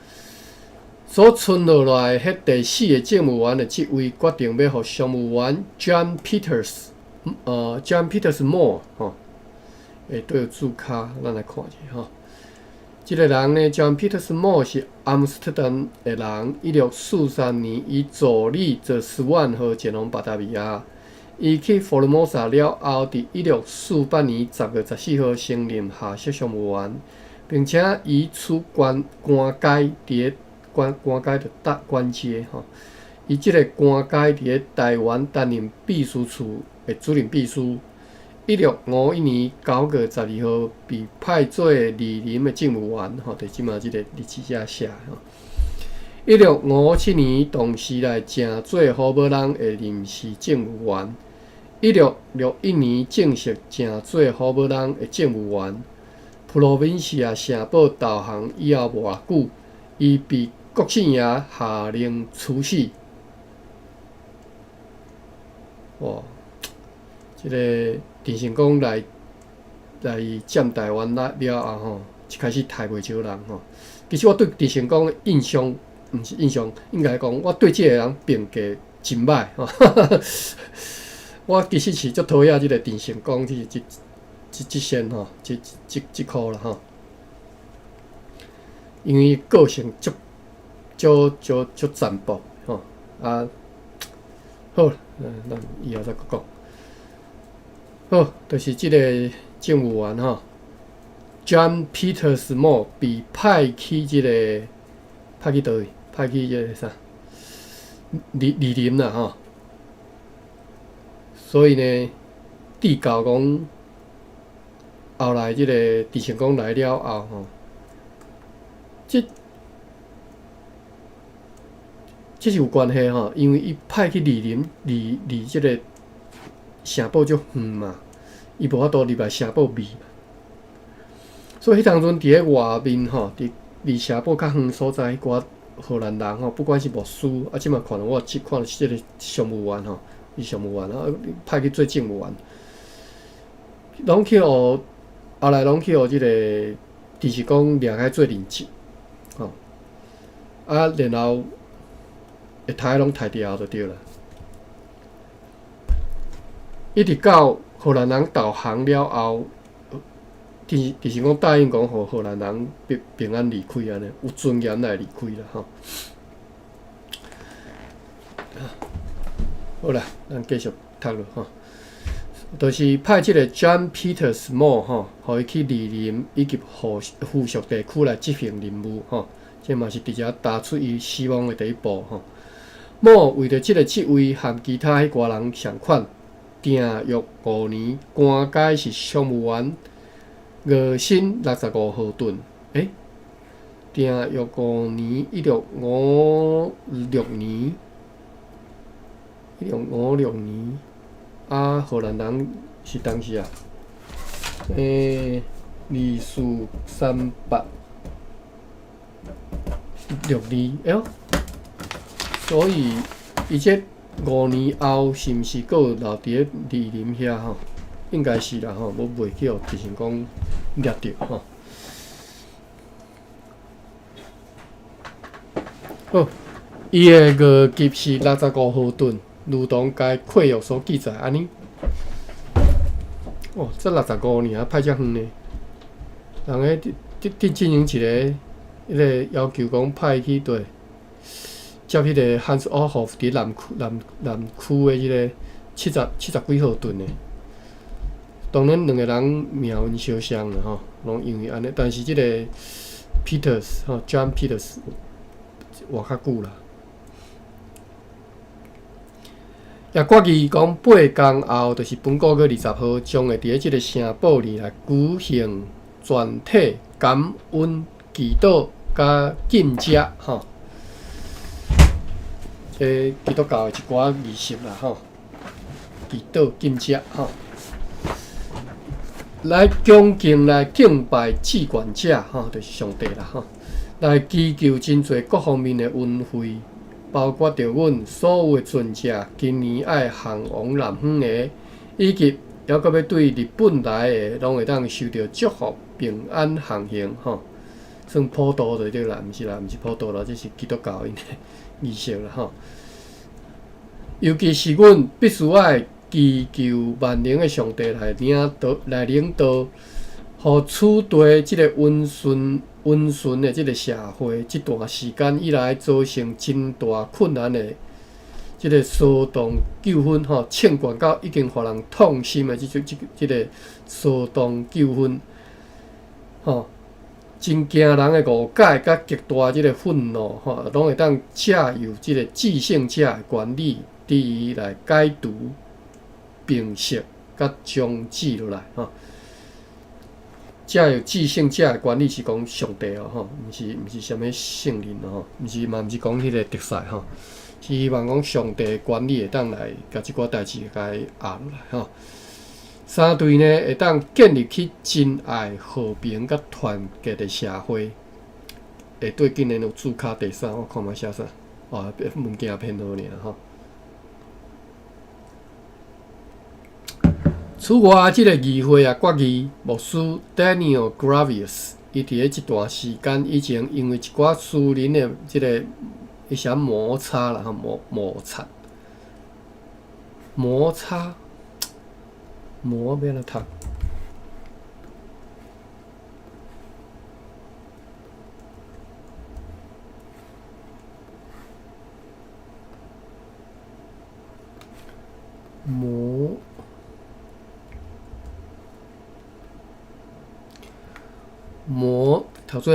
所存落來彼第四个政務員的職位，決定欲予商務員 John Peters，John Peters Moore，吼，會對註跤，咱來看一下，吼。這个人呢，John Peters Moore 是阿姆斯特丹的人。1643年，伊助理做斯萬號前往巴達維亞。伊去福爾摩沙了後，佇1648年10月14號升任下屬商務員，並且以此官官階佇咧官官階就搭官階吼。伊這个官階佇咧台灣擔任秘書處的主任秘書。1651年9月12號被派做蒞林的政務員，吼，就這馬這个日子遮寫吼。1657年同時來正做好寶人的臨時政務員。1661年正式正做好寶人的政務員。普羅文西亞城堡投降以後無偌久，伊被國姓爺下令處死。哇！這个鄭成功來來佔台灣了了後吼，一開始刣袂少人吼。其實我對鄭成功的印象，毋是印象，應該講我對這個人評價真歹吼。我其實是足討厭這个鄭成功這這這這線吼，這這這箍啦吼。因為個性足足足足殘暴吼啊。好，咱以後再閣講。好，就是這個政務員吼，John Peters Moore 被派去這个派去佗位？派去這个啥？蒞蒞林啦吼。所以呢，直到講後來這個鄭成功來了後吼，這這是有關係吼，因為伊派去蒞林，離離這个城堡足遠嘛，伊無法度入來城堡避嘛。所以彼當陣佇咧外面吼，佇離城堡較遠所在彼寡荷蘭人吼，不管是牧師，啊，這馬看到我這看到這个商務員吼，伊商務員啊，派去做政務員，攏去予後來攏去予這个鄭成功掠開做人質，吼，啊，然後會刣攏刣掉就對啦。一直到荷蘭人投降了後，鄭鄭成功答應講，予荷蘭人平平安離開按呢，有尊嚴來離開啦吼。好啦，咱繼續讀落吼，就是派這个 John Peters Moore 吼，予伊去蒞林以及附附屬地區來執行任務吼，這嘛是佇遮踏出伊死亡的第一步吼。莫為著這个職位和其他彼寡人仝款。訂約5年，官階是商務員，月薪65豪盾。欸，訂約五年，一六五六年，一六五六年，啊，荷蘭人是當時啊，欸，243862，哎喲，所以伊這。五年後是毋是閣有留佇咧蒞林遐吼？應該是啦吼，無袂去予鄭成功掠著吼。好，伊的五級是65毫噸，如同該契約所記載按呢。哦，才六十五爾，派遮遠呢。人咧佇佇佇進行一个彼个要求講派去對接彼个 Hans Oorhof 佇南區南南區的彼个七十七十幾號噸的。當然兩个人命運相像啦吼，攏因為按呢，但是這個 Peters 吼，John Peters 活較久啦。也決議講8工後，就是本個月20號，將會佇咧這个城堡裡來舉行全體感恩祈禱佮禁食吼。這基督教的一寡儀式啦吼，祈禱禁食吼，來恭敬來敬拜至懸者吼，就是上帝啦吼，來祈求真濟各方面的恩惠。包括著阮所有的船隻，今年愛航往南方的，以及猶閣欲對日本來的，攏會當受著祝福，平安航行吼。算普渡就對啦，毋是啦，毋是普渡啦，這是基督教𪜶的儀式啦吼。尤其是阮必須愛祈求萬能的上帝來領導，來領導，予此地這个溫順。溫順的這个社會，這段時間以來造成真大困難的這个騷動糾紛吼，衝懸到已經予人痛心的這種這這个騷動糾紛吼，真驚人的誤解佮極大這个憤怒吼，攏會當藉由這个至聖者的權力，佇伊來解除、平息佮終止落來吼。藉由至聖者的權力是講上帝哦吼，毋是毋是啥物聖靈哦吼，毋是嘛毋是講彼个特賽吼，是希望講上帝的權力會當來共這寡代誌共伊壓落來吼。三隊呢會當建立起真愛、和平佮團結的社會。下底竟然有註卡第三，我看覓寫啥？哦，物件編號爾吼。此外，這个議會也決議，牧師 Daniel Gravius 伊佇咧這段時間以前，因為一寡私人的這个一些摩擦啦，吼摩摩擦，摩擦，摩欲按怎讀？摩。摩讀做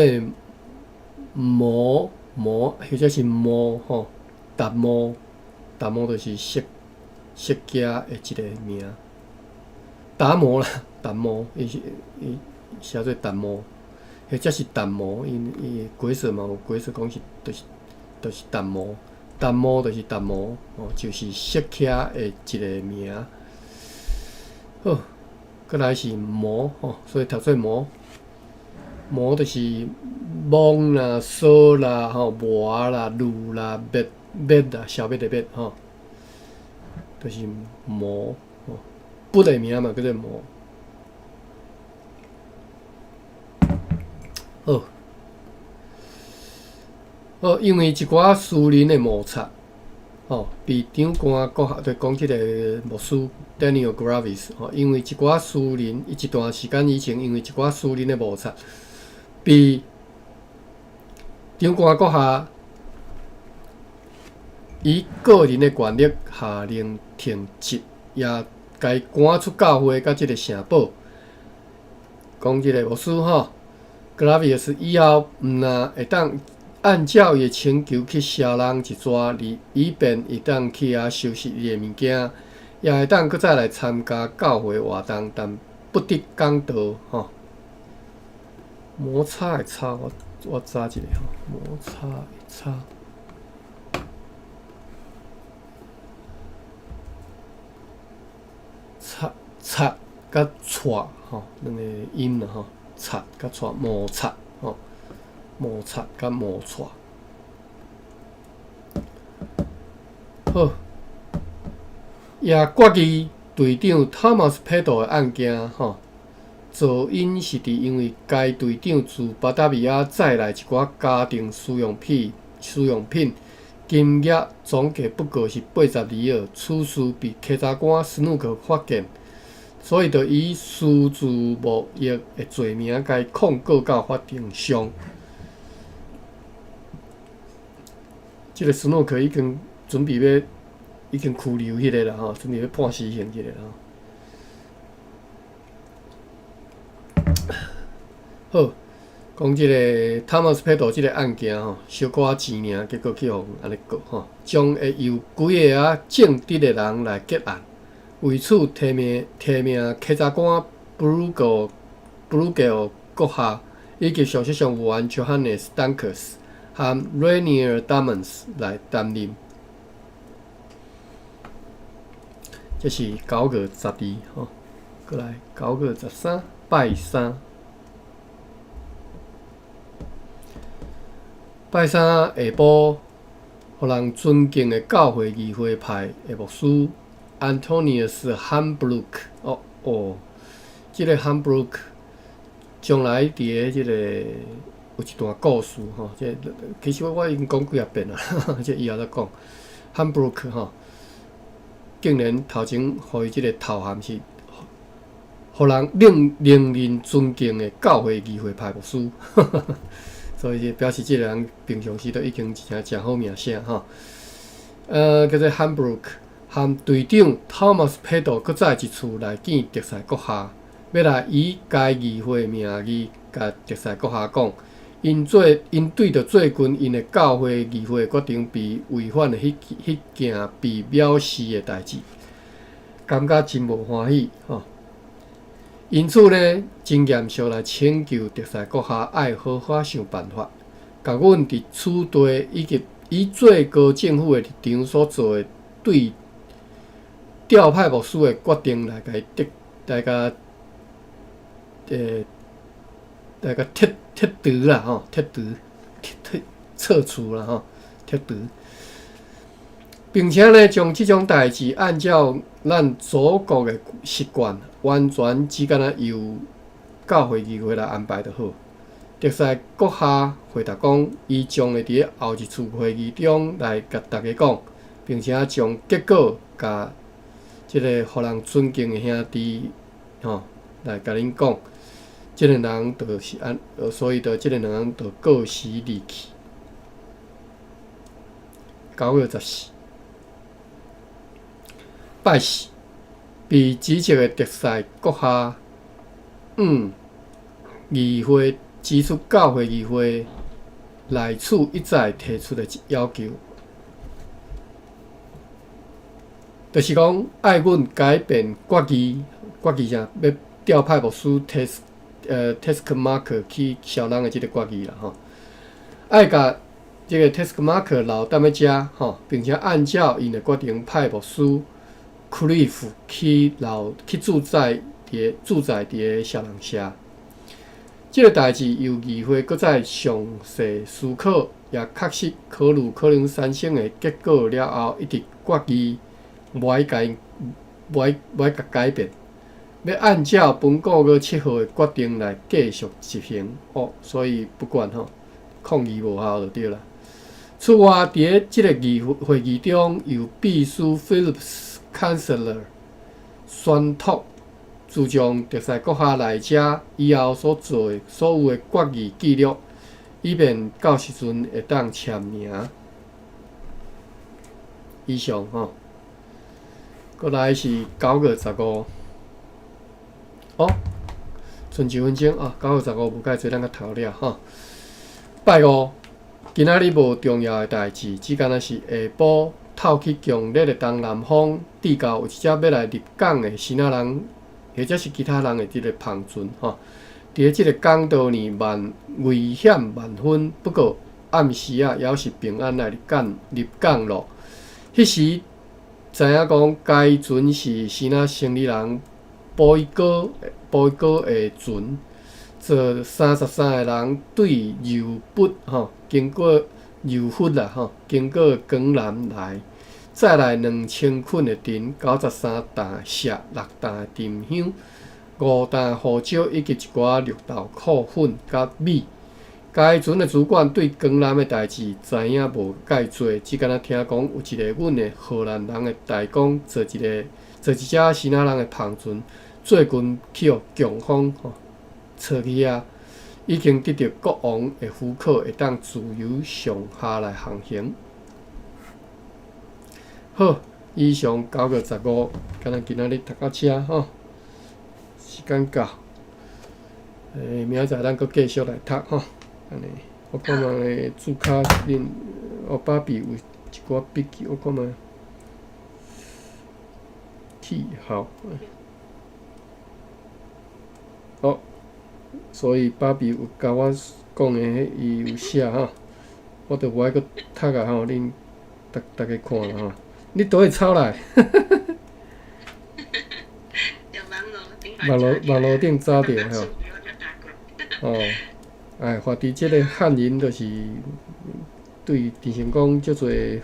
摩摩，或者是摩吼，達摩達摩就是釋釋迦的一個名。達摩啦，達摩，伊是伊寫做達摩，或者是達摩，𪜶伊解說嘛有解說講是，就是就是達摩，達摩就是達摩，哦，就是釋迦的一個名。好，閣來是摩吼，所以讀做摩。磨就是摸啦、掃啦、吼磨啦、滷啦、滅滅啦、消滅的滅吼，就是磨吼。筆的名嘛叫做磨。好，好，因為一寡私人的摩擦，吼，被長官閣下，就講這个牧師 Daniel Gravis 吼，因為一寡私人，伊一段時間以前，因為一寡私人的摩擦。被長官閣下以個人的權力下令停職，也共伊趕出教會佮這个城堡。講這个牧師吼，Gravius 以後毋若會當按照伊的請求去殺人一逝，以便會當去遐收拾伊的物件，也會當閣再來參加教會活動，但不得講道吼。摩擦的擦，我我查一下吼。摩擦的擦，擦擦佮掣吼，兩个音啦吼，擦佮掣，摩擦吼，摩擦佮摩擦。好，也決議隊長 Thomas Peto 的案件吼。肇因是佇因為該隊長自巴達維亞載來一寡家庭使用品，使用品，金額總計不過是82澳。此事被稽查官斯努克發現，所以就以私自貿易的罪名，共伊控告到法庭上。這个斯諾克已經準備欲，已經拘留彼个啦吼，準備欲判死刑這个吼。好，講這个 Thomas Peto 這个案件吼，小可仔錢爾，結果去予按呢告吼，將會由幾个仔正直的人來結案。為此提名稽查官布魯格閣下以及上首上務員 Johannes Dankers 和 Rainier Dammans 來擔任。這是9月12吼，過來9月13，拜三。拜三下晡，予人尊敬的教會議會派的牧師 Antonius Hambrook，哦哦，這个 Hambrook 將來佇个這个有一段故事吼，這其實我已經講幾仔遍啊，這以後再講。Hambrook 吼，竟然頭前予伊這个頭銜是，予人令人尊敬的教會議會派牧師，所以表示這个人平常時都已經真誠好名聲吼。叫做 Hambrook 和隊長 Thomas Peto 閣再一次來見特賽閣下，欲來以該議會名義，共特賽閣下講，𪜶對著最近𪜶的教會議會決定被違反的彼彼件被藐視的代誌，感覺真無歡喜吼。因此呢，真嚴肅來請求特賽閣下愛好好想辦法，共阮佇此地以及以最高政府的立場所做的對調派牧師的決定來共伊得來共來共撤撤除啦吼，撤除撤撤撤除啦吼，撤除，並且呢，將這種代誌按照咱祖國的習慣，完全只干焦由教會議會來安排就好。特賽閣下回答講，伊將會佇後一次會議中來共大家講，並且將結果共這个予人尊敬的兄弟吼來共恁講。這兩人就是按，所以就這兩人就告辭離去。9月14，拜四，被指責的特賽閣下，議會指出教會議會內此一再提出的要求，就是講愛阮改變決議，決議啥？欲調派牧師Teskmark 去小人的這个決議啦吼，愛共這个 Teskmark 留踮咧遮吼，並且按照𪜶的決定派牧師 Cliff 去留去駐在佇个小人社。這个代誌由議會閣再詳細思考，也確實考慮可能產生的結果了後，一直決議無愛共無愛共改變。欲按照本個月7號的決定來繼續執行哦，所以不管吼，抗議無效就對啦。此外，佇咧這个議會議中，由秘書 Phillips Chancellor 宣讀自從特賽閣下來遮以後所做的所有的決議記錄，以便到時陣會當簽名。以上吼，閣來是9月15。哦，賰一分鐘啊，9月15無蓋濟，咱較頭了吼。拜五，今仔日無重要的代誌，只干焦是下晡透起強烈的東南風，至到有一隻欲來入港的支那人，或者是其他人的這个帆船吼。佇咧這个港道呢，萬危險萬分，不過暗時仔猶是平安來入港咯。彼時知影講，該船是支那生理人波伊哥的船，坐33个人對柔佛吼，經過柔佛啦吼，經過江南來，載來2000捆的藤，93擔錫，6擔沉香，5擔胡椒以及一寡綠豆蔻粉佮米。該船的主管對江南的代誌知影無蓋濟，只干焦聽講有一个阮的荷蘭人的大公坐一隻支那人的帆船，最近去予強風吼吹去遐，已經得著國王的許可，會當自由上下來航行。好，以上9月15，敢若今仔日讀到遮吼，時間到，明仔載咱閣繼續來讀吼。按呢，我看覓注卡恁，哦，芭比有一寡筆記，我看覓。氣候，好，所以芭比有共我講的彼，伊有寫吼，我著無愛閣讀啊吼，恁逐逐家看啦吼。你佗會抄來？網路頂查著吼。哦，哎，發佇這个漢人就是對鄭成功足濟，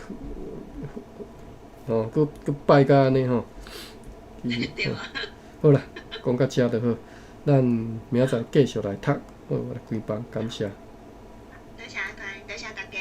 吼，閣閣拜甲按呢吼。好啦，講到遮就好，咱明仔載繼續來讀。好，我來關房，感謝。多謝阿潘，多謝大家。